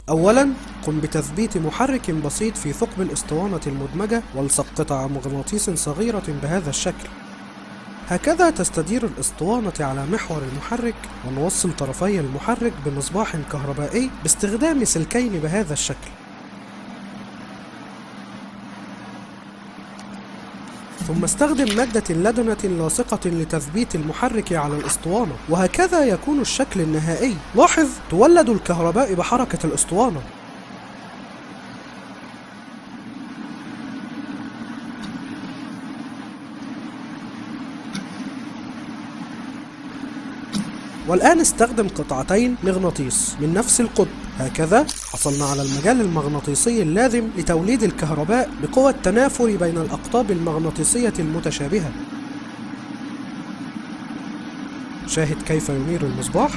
أولاً، قم بتثبيت محرك بسيط في ثقب الأسطوانة المدمجة والصق قطع مغناطيس صغيرة بهذا الشكل. هكذا تستدير الأسطوانة على محور المحرك، ونوصل طرفي المحرك بمصباح كهربائي باستخدام سلكين بهذا الشكل. ثم استخدم مادة لدنة لاصقة لتثبيت المحرك على الأسطوانة، وهكذا يكون الشكل النهائي. لاحظ، تولد الكهرباء بحركة الأسطوانة. والآن استخدم قطعتين مغناطيس من نفس القطب. هكذا حصلنا على المجال المغناطيسي اللازم لتوليد الكهرباء بقوى التنافر بين الأقطاب المغناطيسية المتشابهة. شاهد كيف ينير المصباح.